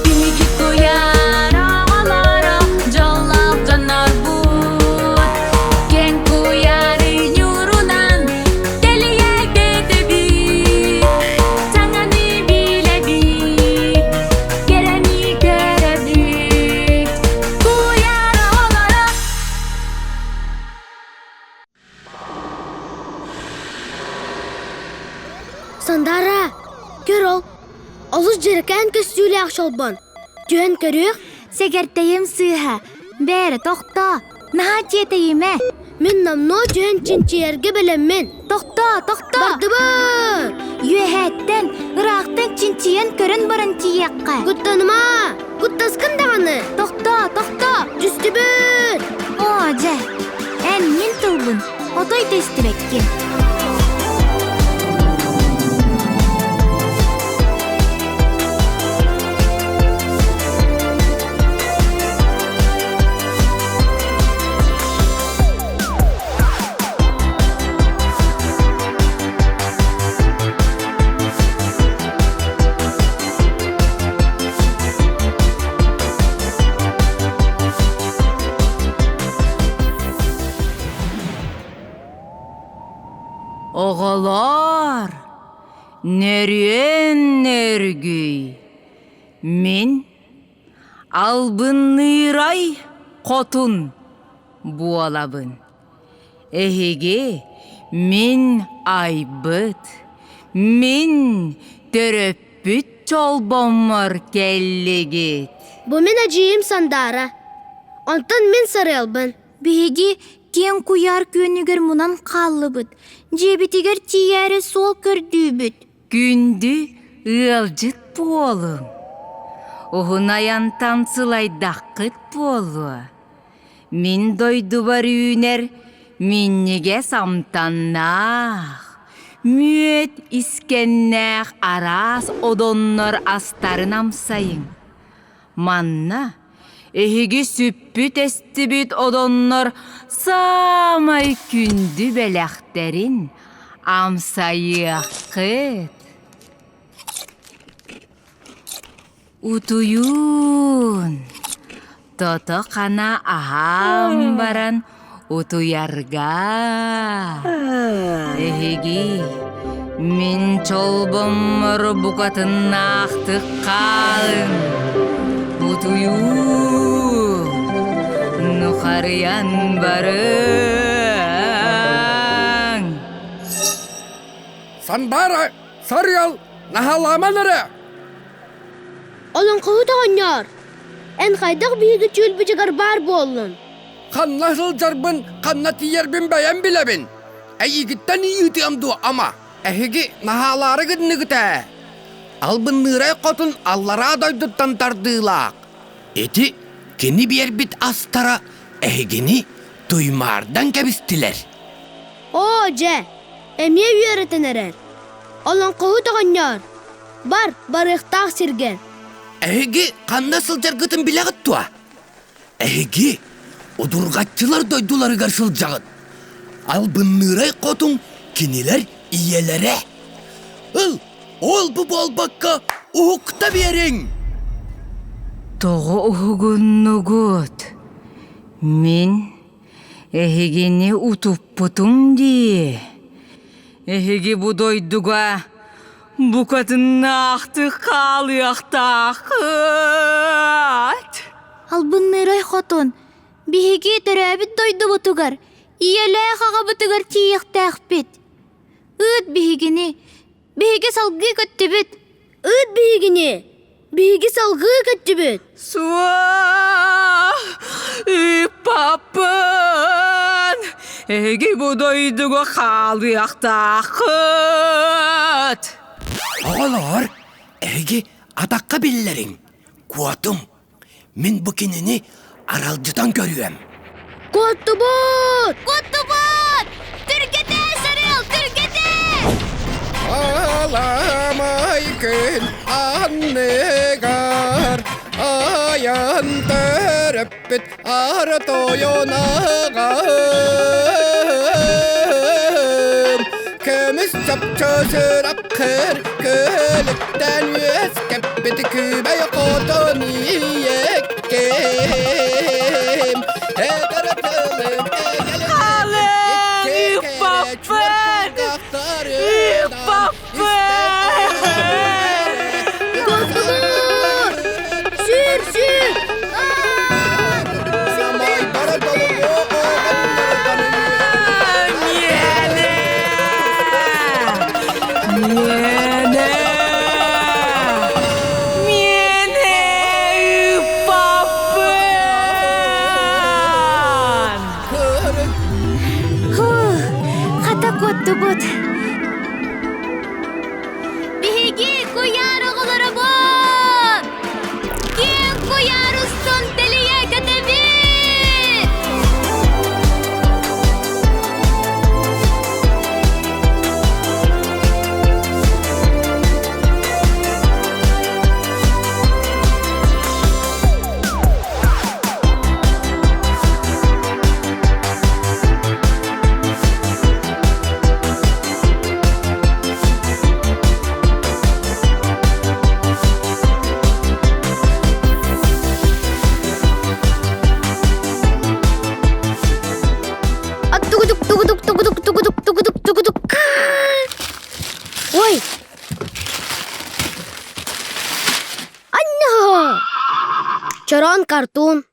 Күнү куйаар оҕолоро дьоллоох дьоннорбут Киэҥ куйаары ньуурунан тэлийэ көтөбүт Саҥаны билэбит, кэрэни көрөбүт Куйаар оҕолоро. Сандара, көр ол, олус дьэрэкээн көстүүлээх чолбон. Түһэн көрүөх. Сэгэртэйим сыыһа. Бээрэ, тохтоо. Наһаа тиэтэйимэ. Мин номнуо түһэн чинчийэргэ бэлэммин. Тохтоо, тохтоо. Бардыбыт! Үөһээттэн, ыраахтан чинчийэн көрөн баран тиийиэххэ. Куттаныма! Куттаскын даҕаны! Тохтоо, тохтоо! Түстүбүт! Оо, дьэ, эн мин тылбын отой да истибэккин. Оҕолоор, нөрүөн нөргүй! Мин албынныырай хотун буолабын. Эһиги мин айбыт, мин төрөппүт чолбоммор кэллигит. Бу мин эдьиийим Сандаара. Онтон мин Сарыалбын. Биһиги киэҥ куйаар күөнүгэр мунан хааллыбыт. Дьиэбитигэр тиийээри суол көрдүүбүт. Күндү ыалдьыт буолуҥ. Уһун айантан сылайдаххыт буолуо. Мин дойдубар үүнэр минньигэс амтаннаах, мүөт искэннээх араас одоннор астарын амсайыҥ. Манна эһиги сүппүт-эстибит одоннор саамай күндү бэлэхтэрин амсайыаххыт. Утуйуун, тото-хана аһаан баран утуйарга. Эһиги мин чолбоммор букатыннаахтык хаалыҥ. Утуйуун, нухарыйан барыаҥ. Санбара, сарыал, наһаламан эрэ! Олоҥхоһут оҕонньоор, эн хайдах биһиги түүл-бичигэр баар буоллун? Ханна сылдьарбын, ханна тиийэрбин бэйэм билэбин. Эйигиттэн ыйытыам дуо, ама? Эһиги наһаалаары гынныгыт ээ. Албынныырай хотун аллараа дойдуттан тардыылаах. Ити кини биэрбит астара эһигини туймаардан кэбистилэр. Оо, дьэ, эмиэ үөрэтэн эрэр. Олоҥхоһут оҕонньоор, бар, барыахтаах сиргэ. Эһиги ханна сылдьаргытын билэҕит дуо? Эһиги удурҕаччылар дойдуларыгар сылдьаҕыт. Албынныырай хотун кинилэр ийэлэрэ. Ыл, ол-бу буолбакка уһукта биэриҥ! Тоҕо уһугуннугут? Мин эһигини утуппутум дии. Эһиги бу дойдуга букатыннаахтык хаалыахтааххыт. Албынныырай хотун, биһиги төрөөбүт дойдубутугар, ийэлээх аҕабытыгар тиийиэхтээхпит. Ыыт биһигини, биһиги салгыы көттүбүт. Ыыт биһигини, биһиги салгыы көттүбүт. Суох, ыыппаппын. Эһиги бу дойдуга хаалыахтааххыт. Оҕолоор, эһиги атахха биллэриҥ, куотуҥ. Мин бу кинини аралдьытан көрүөм. Куоттубут! Куоттубут! Түргэтээ, Сарыал, түргэтээ! Аламай күн анныгар. Таайан төрөппүт аар тойон аҕам Көмүс чопчу сүрэххэр көлүктэн үөскэппит күбэй хотон ийэккэм Этэр тылым Халыҥ ыппаппын! Ыппаппын! Көрдүгүт! Сүр, сүр! Миэнэ! Миэнэ! Миэнэ ыппаппын! Фух, хата куоттубут. Биһиги куйаар оҕолоробут! Киэҥ куйаар устун тэлийэ көтөбүт! Тугудук, тугудук, тугудук, тугудук, тугудук, тугудук. Ой! Анна! Чороон картун.